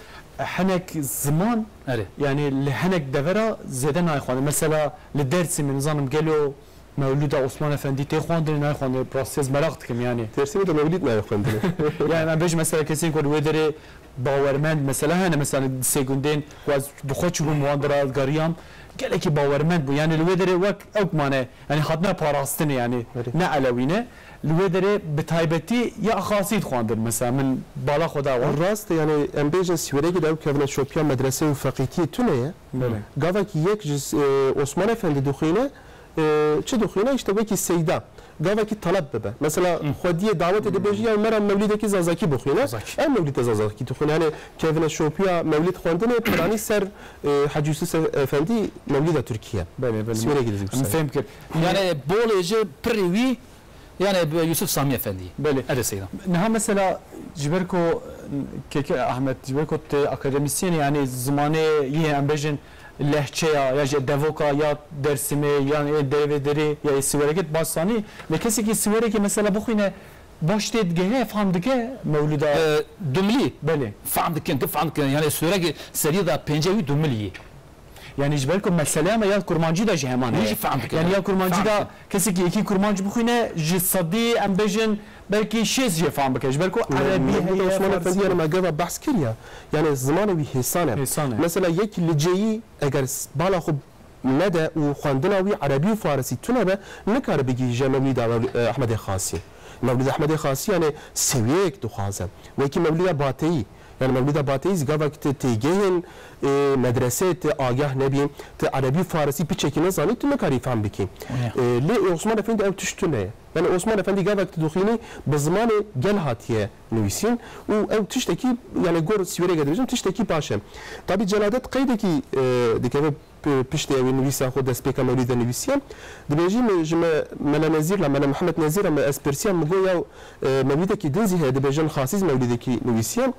hinek ziman, Erê. yani, li hinek devera zêde nayê xwendin. Mesela, li Dêrsimê, nizanim, gelo mewlûda Osman Efendî tê xwendin, nayê xwendin. Rastî ez meraq dikim, yani. Dêrsimê de mewlîd nayê xwendin. Yani, em bêjin, mesela, kesên ku li wê derê bawermend, mesela, hene, mesela, di sê gundên ku ez bi xwe çûbûm wan dira, geriyam, gelekî bawermend bû. Yani, li wê derê wek ewk mane, yani, hatine parastinê, yani, Erê. ne elewî ne. Li wê derê bi taybetî ya Xasî dixwendin, mesela min bala xwe da wan. Rast e, yani em bêjin Sîweregê de ew kevneşopiya medrese û feqîtiyê tune ye. Belê. Gavekî yek ji, e, Osman Efendî dixwîne, e, çi dixwîne? Îşte wekî seyda. Gavekî taleb bibe. Mesela Hı. xwediyê dawetê dibêjî ya me re mewlîdekî zazakî bixwîne. Zazakî. Ew mewlîde zazakî dixwîne. Yani kevneşopiya mewlîd xwendinê piranî ser, e, Hacî Yusuf Efendî mewlîda Tirkî ye. Belê, belê. Sîweregê de jî Em wisa ye. fêm kir. Yani bolê ji pirî wî Yani bi Yusuf Samî Efendî. Belê. Erê Seyda. Niha mesela ji ber ku Keke Ahmet, ji ber ku tu akademisyen, yani zimanê yê em bêjin lehçeya ya jî devoka ya Dersimê yan ê dervê derê ya ê Siwerekê baş zanî, lê kesekî Siwerekê mesela bixwîne baş tê digehe, fam dike mewlûda. E, dumlî. Belê. Fam dikin, tu fam dikin. Yani Siwerekê serî da pênce wî dumlî yî. Yani ji ber ku meseleya me ya kurmancî de jî heman Hûn heye. Jî fehm dikin. Yani ya kurmancî Fehm de dikin. Kesekî yekî kurmanc bixwîne, ji sedî em bêjin belkî şêst jê fehm bike. Ji ber ku Me-, erebî Mevlûda heye, Osman Efendî, farsî. Yani me gava behs kiriye. Yani zimanê wî hêsan e. Hêsan e. Mesela yek liceyî eger s-, bala xwe nede û xwendina wî erebî û farisî tune be, nikare bigihîje Mewlîda Mewlî-, e, Ehmedê Xasî. Mewlîda Ehmedê Xasî yani sewiyeyek dixwaze. Wekî Mewlîda Bateyî. Yani Mewlîda Bateyî zî gavek tu têgehên, e, medresê tu agah nebî, tu erebî û farisî piçekî nezanî, tu nikarî fehm bikî. Oya. E, lê Osman Efendî ew tişt tune ye. Yani Osman Efendî gavek tu dixwînî bi zimanê gel hatiye nivîsîn û ew tiştekî, yani gor sîwereke dibêjim, tiştekî baş e. Tabî Celadet qeydekî, e, dikeve p-, piştê ew ê nivîsa xwe destpêka Mewlîd de nivîsiye. Dibêjî me, ji me, Mele Nezîr la Mele Mihemed Nezîr re me ez pirsiya, min got ya, e, Mewlîdekî din zî heye, dibêjin Xasî zî Mewlîdekî nivîsiye.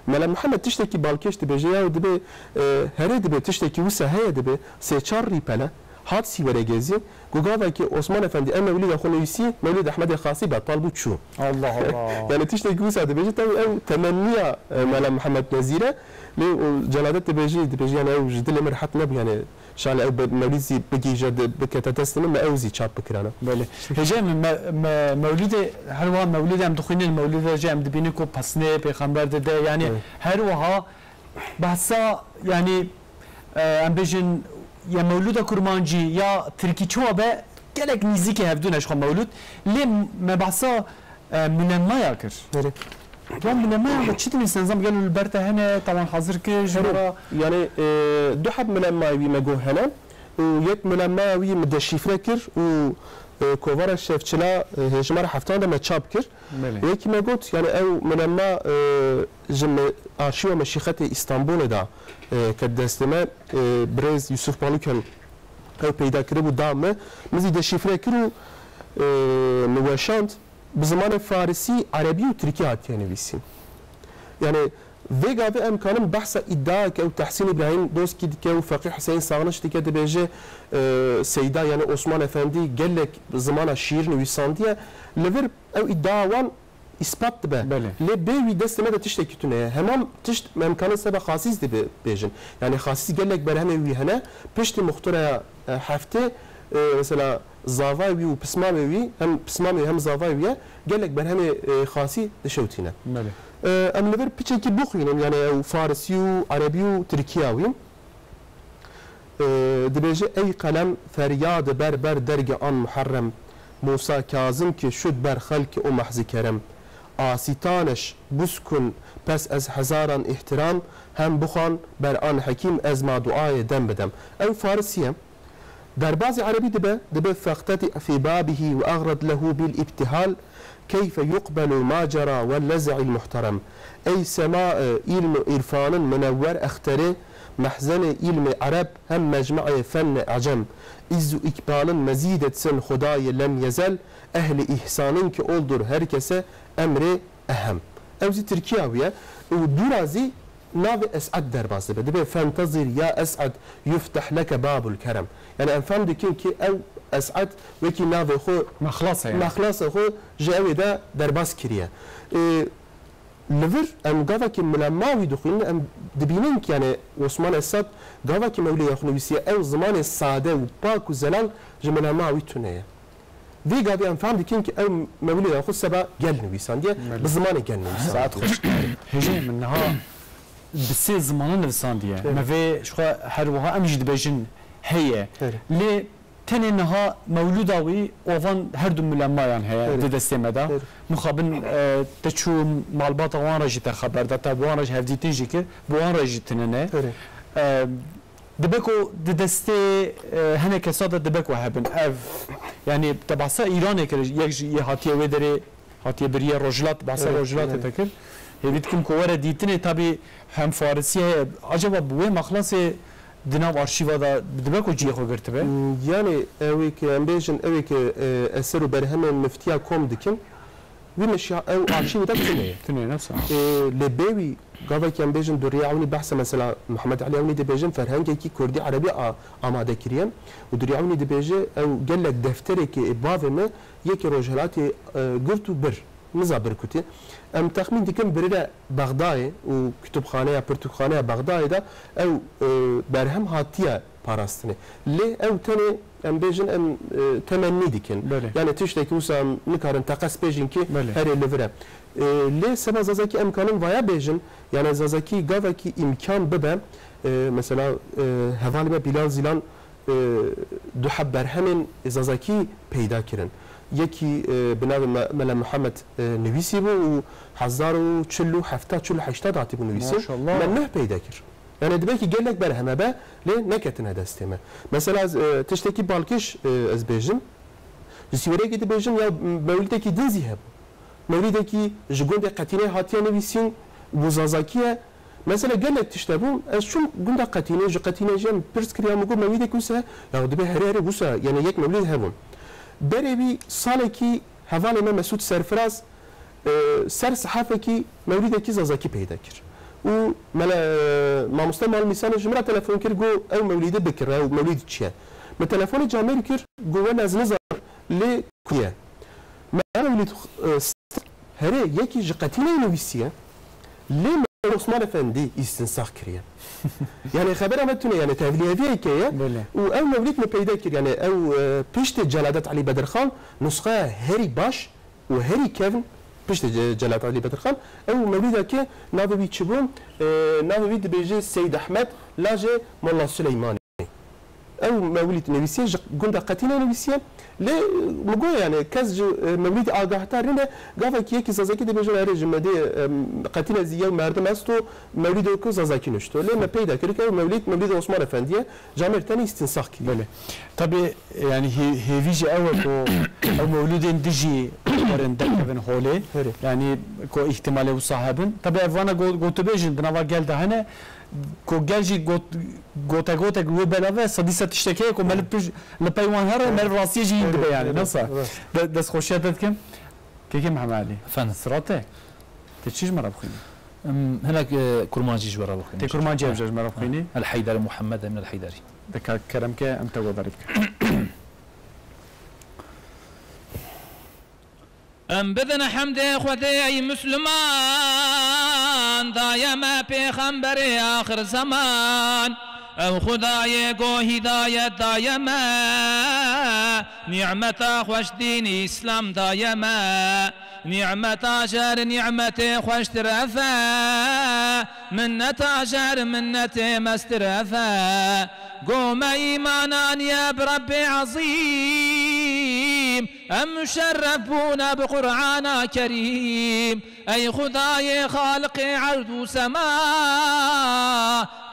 Mele Mihemed tiştekî balkêş dibêje ya, dibê, e, herê dibê tiştekî wisa heye dibê, sê çar rîpele, hat Sîweregê zî, got gavekî Osman Efendî ev Mewlîda xwe nivîsî, Mewlîd Ehmedê Xasî betal bû çû. Allah Allah. Yani tiştekî wisa dibêje, tabii ew temenniya, e, Mele Mihemed Nezîr e. Lê û Celadet dibêjî, dibêjî yani ew ji dilê min rehet nebû, yani şalê ew be-, Mewlîd zî bigihîje di-, bikete destê min, me ew zî çap bikirana. Belê. Hêjê min me, me, Mewlîdê, her wiha Mewlîdê em dixwînin, Mewlîdê jî em dibînin ku pesnê pêxember dide, yani Evet. her wiha behsa, yani, e, em bêjin ya Mewlûda Kurmancî ya Tirkî çawa be, gelek nîzîkê hevdû ne ji xwe Mewlûd. Lê me behsa, e, mulemaya kir. Belê. Van mulemaya me çi dinî senzam gelo li ber te hene, te wan hazir kir, ji Herê, me re yani, e, du heb mulemaya wî me got hene û yek mulemaya wî min deşîfre kir û, e, kovara Şevçila, e, hejmara heftan de me çap kir. Belê. Wekî me got, yani ew mulemma, e, ji me-, arşîva Meşîxetê Îstanbulê de, e, ket destê me, e, birêz Yusuf Baluken ew peyda kiribû da me. Min zî deşîfre kir û, e, min weşand. Bi zimanê farisî, erebî û tirkî hatiye nivîsîn. Yani vê gavê em kanin behsa îdiayeke ew Tehsîn Îbrahîm Doskî dike û Feqî Huseyîn Saxniş dike, dibêje, e, Seyda yani Osman Efendî gelek zimana şîîr nivîsandiye. Li vir ew îdia wan îspat dibe. Belê. Lê bê wî destê me de tiştekî tune ye. Hemam tişt me em kanin seba Xasîs dibê bêjin. Yani Xasîs gelek berhemê wî hene. Piştî muxtara, e, heftê, e, mesela zavayê wî û pismamê wî, hem pismamê wî hem zavayê wî ye, gelek berhemê, e, Xasî dişewtîne. Belê. E, em li vir piçekî bixwînin, yani ew farisî û erebî û tirkiya wî. E, dibêje, ey qelem, feryade ber ber derge an Muharrem, Musa Kazim ki şud ber xelki o mahzi kerem. Asîtaneş buskun pes ez hezaran îhtiram, hem bixwan ber an hekîm ez ma duayê dem bidem. Ew farisî ye. Derbazî erebî dibe, dibe fexteti fî babihî ve axred lehu bil îbtihal, keyfe yuqbelu ma cera ve lez'il muhterem. Ey semae îlm û îrfanin minewwer exterê, mehzenê îlmê ereb hem mecmeê fennê ecem. Îzz û îkbalin mezîd etsin Xudayê lem yezel, ehlî îhsanin ki oldur her kese emrê ehem. Ew zî tirkiya wî ye. Û dûra zî navê Es'ed derbas dibe. Dibe fentezir ya Es'ed yufteh leke babul kerem. Yani em fem dikin ki ew Es'ed wekî navê xwe Mexlasa yani. Mexlasa xwe ji ewê de derbas kiriye. Ê, li vir em gavekî milemma wî dixwînin, em dibînin ki yani Osman Es'ed gavekî mewlêya xwe nivîsiye, ew zimanê sade û pak û zelal ji milemma wî tune ye. Vê gavê em fehm dikin ki ew mewlida xwe seba gel nivîsandiye, Belê. Bi zimanê gel nivîsandiye. Saet xweş. Hêjê min niha bi sê zimanan nivîsandiye. Evet. Me vê ji xwe her wiha em jî dibêjin heye. Evet. Lê tenê niha mewlûda wî û van her du milemayan heye Evet. di destê me de. Evet. Mixabin, e, te çû malbata wan re jî te xeber da, te bi wan re jî hevdîtin jî kir, bi wan re jî tinine. Evet. E, Dibe ku di destê, e, hinek kesa de dibe ku hebin. Ev, yani te behsa Îranê kir, yek ji yê hatiye wê derê, hatiye biriye Rojhilat, behsa Evet, Rojhilatê evet. te kir. Hêvî dikim ku were dîtinê, tabî hem Farisî heye. Acaba bi wê mexlasê di nav arşîva de dibe ku cihê xwe girtibe? Hmm, yani ew ê ki em bêjin, ew ê ki, e, eser û berhemên miftiya kom dikin, Wî meşya ew arşîvê de tune ye. Tune ye, ne wisa? Ê, lê bê wî, gavekî em bêjin, Durriye Ewnî behsa mesela Mihemed Elî Ewnî dibêjin, ferhengekî kurdî erebî a-, amade kiriye. Û Durriye Ewnî dibêje, ew gelek defterekê ê bavê me yekê Rojhilatê, e, girt û bir. niza birkutî. Em texmîn dikin birîne Bexdayê û kutubxaneya, pirtûkxaneya Bexdayê de ew, e, berhem hatiye parastinê. Lê ew tenê, em bêjin, em, e, temennî dikin. Belê. Yani tiştekî wisa em nikarin teqez bêjin ki Belê. herê li vir e. E, lê seba Zazakî em kanin vaya bêjin, yani Zazakî gavekî îmkan bibe, e, mesela, e, hevalê me Bilal Zîlan, e, du heb berhemên Zazakî peyda kirin. Yekî, e, bi navê Me-, Mela Muhammed, e, nivîsî bû û hezar û çil û hefta, çil û heşta hatî bû nivîsîn. Maşallah. Me nuh peyda kir. Yani dibe ki gelek berheme be, lê neketine destê me. Mesela, e, tiştekî balkêş, e, ez bêjim. Ji Sîwerekê dibêjim ya mewlidekî din zî hebû. Mewlidekî ji gundê Qetînê hatiye nivîsîn, bû Zazakî ye. Mesela gelek tişt hebû. Ez çûm gunda Qetînê, ji Qetînê jî em pirs kir ya min got mewlidek wisa, ya dibe herê herê wisa, yani yek mewlid hebû. Berê wî salekî hevalê me Mesûd Serfiraz, e, ser sehafekî mewlidekî Zazakî peyda kir. Û mele, e, mamoste Mal Mîsanê ji min re telefon kir, got ew mewlîdê bikire, ew mewlîd çi ye? Min telefonê camêr kir, got wele ez nizanim, lê ku ye? Me ev mewlîd, e, herê yekî ji Qetîneyê nivîsiye, lê me Osman Efendî îstinsax kiriye. Yani xebera me tune, yani tevliyeviyeke ye. Belê. Û ew mewlîd min peyda kir, yani ew, e, piştê Celadet Elî Bedirxan nusxeya herî baş û herî kevn piştê Ce-, Celadet Elî Bedirxan, ew mewlîda ke navê wî çi bû? E, navê wî dibêje Seyd Ehmed, lajê Molla Suleymanê. Ew mewlîd nivîsiye, ji gunda Qetînê nivîsiye. Lê, e, min got, yani, kes ji, e, mewlîdê agahdar nîne, gavekî yekî Zazakî dibêje, erê, ji me dê, e, Qetîne zî yew merdim esto, mewlîdo ku Zazakî nuşto. Lê me peyda kir ku ew mewlîd, mewlîdê Osman Efendî ye, camêr tenê îstinsax kiriye. Belê. Tabî, yani, hê-, hêvî jî ew e ku ew mewlûdên dijî werin derkevin holê. Herê. Yani, ku îhtimalê wisa hebin. Tabî, ev vana go-, gotûbêjin di nava gel de hene. Ku gel jî got-, gotegotek wê belave, sedî sed tiştek heye ku me li pij-, li pey wan here, me li rastiyê jî hîn dibe yani. Nasıl? Evet. De-, destxweşiya te dikim. Kekê Mihemed Elî. Efendim? Sirate. Tê çi ji me re bixwînî? Em, hinek, e, kurmancî ji we re bixwînim. Tê kurmancî em ji me re bixwînî? El Heyder Muhammed Emin El Heyderî. De ka kerem ke em te guhdarî bikin. Em bidin hemdê Xwedê ey Misliman, daye me pêxemberê axir zeman. Ew Xwedayê ku hîdayet daye me, nîmeta xweş dînî Îslam daye me. Nîmeta jer nîmetê xweştir ev e, minneta jer minnetê mestir ev e. Ku me îman aniye bi Rebbê Ezîm, em muşerref bûne bi Qur'ana Kerîm. Ey Xwedayê Xaliqê erd û sema,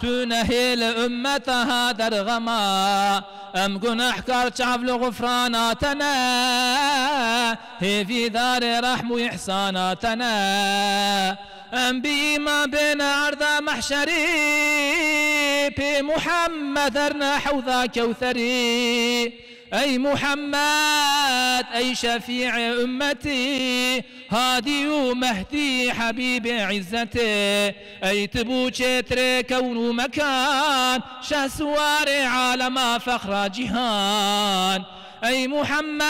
tu nehêl ummeta ha derxema. Em gunehkar çav li xufrana te ne, hêvîdarê rehm û îhsana te ne. Em bi îman bêne erda mehşerî, pê Muhammed erne hewza Kewserî. Ey Muhammed, ey şefî'ê ummetî, Hadî û Mehdî, Hebîbê îzzetê. Ey tu bû çêtirê kewn û mekan, şehsuwarê alema fexra cîhan. Ey Muhammed,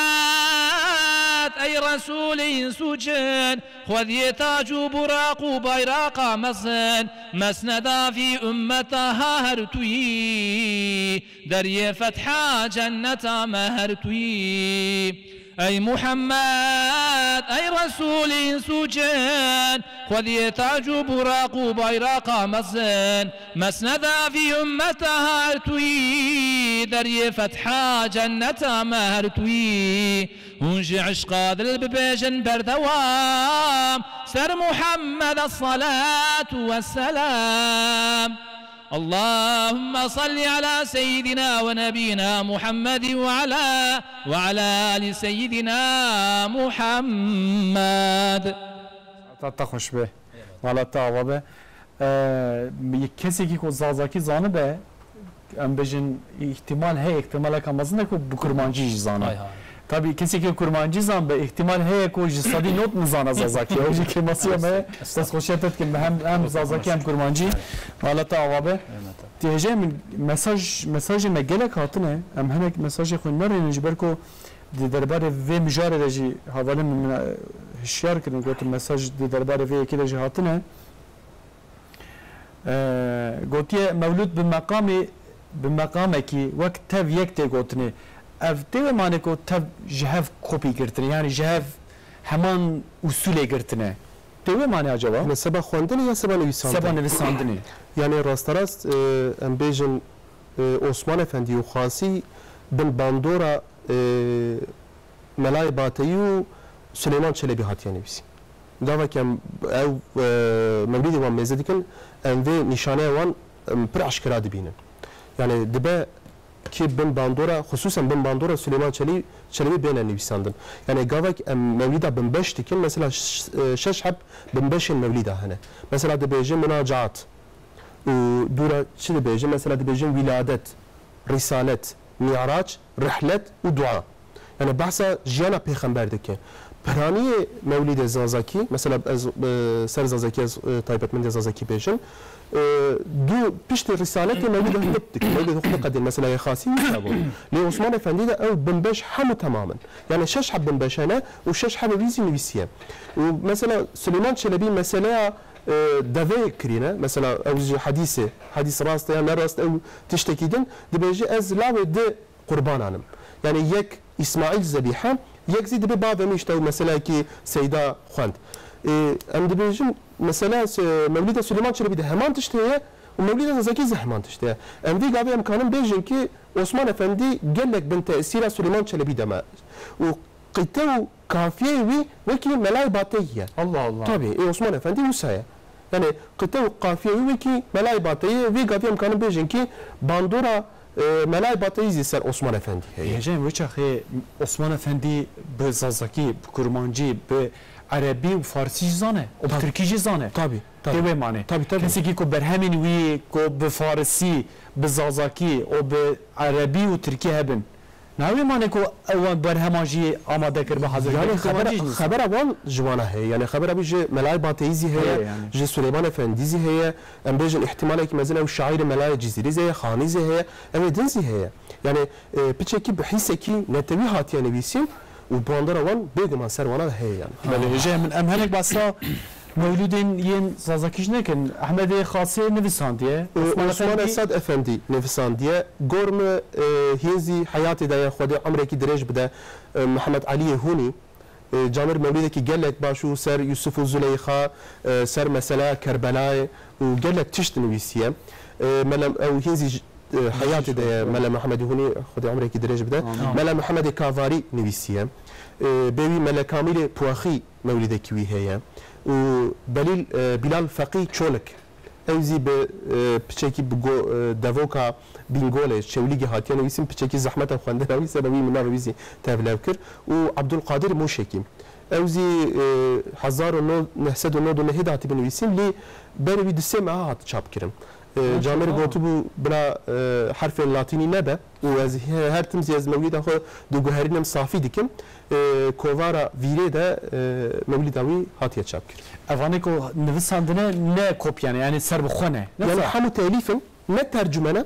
ey Resûlê îns û cin, xwediyê tac û buraq û bayraqa mezin, mesneda vî ummeta ha her tu yî. Deriyê fetha cenneta me her tu yî. Ey Muhammed, ey Resûlê îns û cin, xwediyê tac û buraq û bayraqa mezin, mesneda vî ummeta her tu yî. Deriyê fetha cenneta me her tu yî. Hûn ji eşqa dil bibêjin berdewam, ser Muhammed esselatu wesselam. اللهم صل على سيدنا ونبينا محمد وعلى، وعلى آل سيدنا محمد. Te, te xweş be. Mala te ava be. Ee, kesekî ku Zazakî zanibe, em bêjin, îhtimal heye, îhtimaleka mezin e ku bi kurmancî jî zane. Hay hay. Tabî, kesekî kurmancî zanibe, îhtimal heye ku ji sedî nod nizane Zazakî. Ew jî kêmasiya me ye. Estağfurullah. Destxweşiya te dikim, me hem, hem Zazakî hem kurmancî. Mala te ava be. Eyvallah. Tê hêjayê min mesaj, mesajê me gelek hatine. Em hinek mesajê xwe nerênin ji ber ku di derbarê vê mijarê de jî hevalê min, min, e, hişyar kirin, gotin mesaj di derbarê vê yekê de jî hatine. E, gotiye, mewlûd bi meqamê, bi meqamekî wek tev yek tê gotinê. Ev tê wê manê ku tev ji hev kopî girtine, yanî ji hev heman usûlê girtine. Tê wê manê acaba? Ne seba xwendinê ya seba nivîsandinê? Seba nivîsandinê. Yanî rasterast, e, em bêjin, e, Osman Efendî û Xasî bin bandora, e, Melayê Bateyî û Silêman Çelebî hatiye nivîsîn. Gava ke em ew, e, mewlîdê wan mêze dikin, em vê nîşaneya wan, em, pir eşkera dibînin. Yanî dibe kî bin bandora, xisûsen bin bandora Silêman Çelî-, Çelebî bêne nivîsandin. Yanî gavek em mewlîda binbeş dikin, mesela ş-, e, şeş heb binbeşên mewlîda hene. Mesela dibêje Munacat û dûra çi dibêje? Mesela dibêjin wîladet, rîsalet, mîrac, rihlet û dua. Yanî behsa jiyana pêxember dike. Piraniyê mewlîdê Zazakî, mesela ez, e, ser Zazakî, ez, e, taybetmendê Zazakî bêjim, e, dû piştî rîsaletê mewlîdê xwe dike, mewlîdê xwe diqedên, mesela yê Xasî wisa bû. Lê Osman Efendî de ew binbeş hemû temam in. Yanî şeş heb binbeş hene û şeş hebê wî zî nivîsiye. Û mesela Silêman Çelebî meseleya, e, deveyê kirîne, mesela ew jî hedîsê, hedîs rast e ya ne rast, ew tiştekî din, dibêje ez lawê di qurbanan im. Yanî yek Îsmaîl zebîhe, yek zî dibe bavê min, îşte ew meseleyekî Seyda xwend. Ê, em dibêjin, mesela, se-, Mewlîda Silêman Çelebî de heman tişt heye û Mewlîda Zazakî zî heman tişt heye. Em vî gavê em kanin bêjin ki Osman Efendî gelek bin tesîra Silêman Çelebî de me. Û qîte û kafiyeyê wî wekî Melayê Bateyî ye. Allah Allah. Tabii, ê Osman Efendî wisa ye. Yani qite û qafiyeyê wî wekî Melayê Bateyî ye. Vî gavî em kanin bêjin ki bandora, e, Melayê Bateyî zî ser Osman Efendî heye. Hêjayê wê çaxê Osman Efendî bi Zazakî, bi Kurmancî, bi Erebî û Farsî jî zane û bi Tirkî jî zane. Tabii, tabii. Tê wê manê. Tabii, tabii. Kesekî ku berhemên wî ku bi Farisî, bi Zazakî û bi Erebî û Tirkî hebin, Navê mane ku ew berhema jî amade kir bi hazir. Yani xebera, xebera wan ji wana heye. Yani xebera wî ji Melayê Bateyî zî heye, heye yani, ji Suleyman Efendî zî heye. Em bêjin îhtimalekî mezin ew şaîrê Melayê Cizîrî zî heye, Xanî zî heye. Ew ê din zî heye. Yani, e, piçekî bi hîsekî netewî hatiye nivîsîn û bandora wan bêguman ser wana de heye yani. Belê, hêjayê min, em hinek behsa mewlûdên yên Zazakî jî nekin. Ehmedê Xasê nivisandiye. Osman Efendî. Esad Efendî nivisandiye. Gormi, e, hîn zî heyatê de ye, Xwedê emrekî dirêj bide. E, Mihemed Eliyê Hûnî, e, camêr mewlûdekî gelek baş û ser Yusuf û Zuleyxa, e, ser meseleya Kerbelayê û gelek tişt nivîsiye. E, Mele, ew hîn zî, e, heyatê de ye, Mele Mihemedê Hûnî, Xwedê emrekî dirêj bide. Amin. Mele Mihemedê Kavarî nivîsiye. E, bêwî Mele Kamîlê Puaxî mewlîdekî wî heye û Belîl, e, Bilal Feqî Çolik, ew zî bi, e, piçekî bi go-, e, devoka Bîngolê, Çewlîgê hatiye nivîsîn, piçekî zehmeta xwendina wî seba wî min navê wî zî tevlev kir û Ebdulqadir Mûşekî. Ew zî, e, hezar û neh sed û nod û nehê de hatî binivîsîn, lê berê wî du sê meha hat çapkirin. E, Maşallah. Camêr gotibû bila, e, herfên latînî nebe. Û ez he-, her tim zî ez mewlîda xwe diguherînim, safî dikim. E, kovara Vîrê de, e, mewlîda wî hatiye çapkirin. Evanê ku nivisandine ne kopya ne, yani ser bi xwe ne. Ne yani sa- hemû telîf in, ne tercüme ne.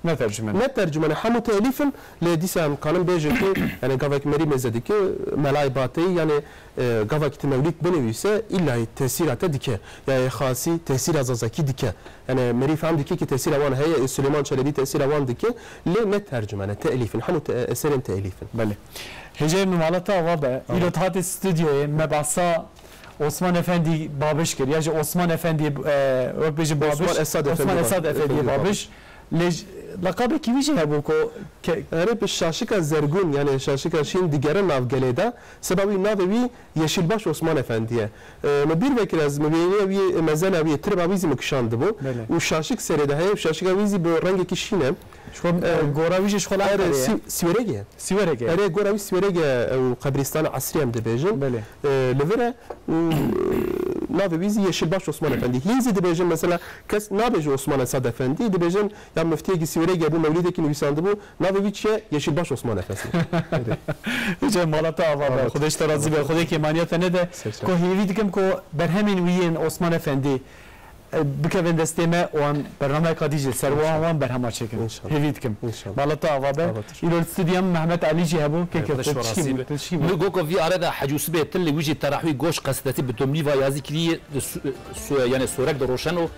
Ne tercüme ne. Ne tercüme ne, hemû telîf in, lê dîsa em kanin bêjin ki, yani gavek merî mêze dike, Melayê Bateyî, yani, e, gavek tu mewlîd binivîse, îlla tesîra te dike. Ya ê Xasî tesîra Zazakî dike. Yani merî fehm dike ki tesîra wan heye, ê Suleyman Çelebî tesîra wan dike, lê ne tercüme ne, te'lîf in, hemû te-, eserên te'lîf in. Belê. Hêjayê min, mala te ava be. Aha. Îro tu hatî stûdyoyê, me behsa Osman Efendî Babiş kir, ya jî Osman Efendî, e, wek bêjin Babiş, Osman Esad Efendî Babiş. Lê j-, leqabekî wî jî hebû ku ke- Erê, bi şaşika zergûn, yani şaşika şîn digere navgelê de. Seba wî navê wî Yeşilbaş Osman Efendî ye. E, min bîr vekir ez, min bêhniya wî, mezena wî, triba wî zî min kişandibû. Belê. Û şaşik serê de heye, şaşika wî zî bi rengekî şîn e. Ji xwe, e, gora wî jî ji xwe li Enqerê ye. Sî-, Sîweregê ye. Sîweregê. Erê, gora wî Sîweregê ye, ew qebrîstana esrî em dibêjin. Belê. E, li vir e û, e, navê wî zî Yeşilbaş Osman Efendî. Hîn zî dibêjin, mesela kes nabêje Osman Esad Efendî, dibêjin ya miftiyekî Sîweregê bû, mewlîdekî nivîsandibû, navê wî çi ye? Yeşilbaş Osman Efendî. Hêjayê, mala te ava be. Xwedê ji te razî be. Xwedê kêmaniya te nede. Ser çav. Ku hêvî dikim ku berhemên wî yên Osman Efendî E, bikevin destê me, wan bernameyeka dî jî ser wan, wan berhema çêkin. Înşallah. Hêvî dikim. Înşallah. Mala te ava be. Avatir. Îro li stûdyoya min Mehmet Elî jî hebû. Keke, te çi bû? Te çi bû? Min got ku vî are de Hecî Yûsifê Til li wî jî terahwî goş qesdetî bi domlîva yazî kiriye, su-, su-, yani sorek de roşeno,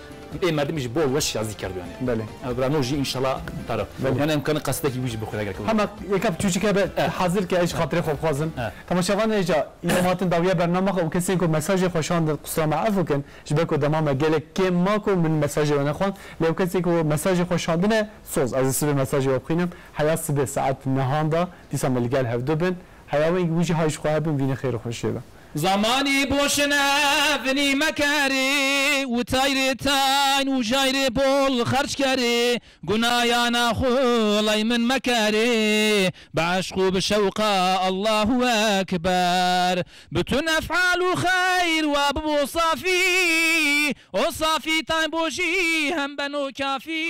ê merdimî jî bol weş yazî kerdo yani. Belê. Ev bira nû jî înşallah tara. Belê. Yani imkanı qesdekî wî jî bixwîne gerek. Hema yeka piçûçik hebe, eh, hazir ke ez ji xatirê xwe bixwazim. Eh. Temaşevan êca, îro hatin dawiya bernama xwe û kesên ku mesajê xwe şandin, qusura me efû kin. Ji ber ku dema me gelek kêm ma ku min mesajê we nexwend, lê ew kesê ku mesajê xwe şandine, soz, ez ê sibê mesajê we bixwînim. Heya sibê saet nehan da, dîsa me li gel hevdu bin. Heya wengî wî jî hay ji xwe hebin, vînê xêr û xweşiyê be. Zamanî boşine vinî mekerê, û tayrê tayn û jayrê bol xerc kerê, gunayana xulay min mekerê, bi eşq û bi şewqa Allahu Ekber. Bütün ef'al û xeyr wa bibo safî, o safî tay bo jî hem beno kafî.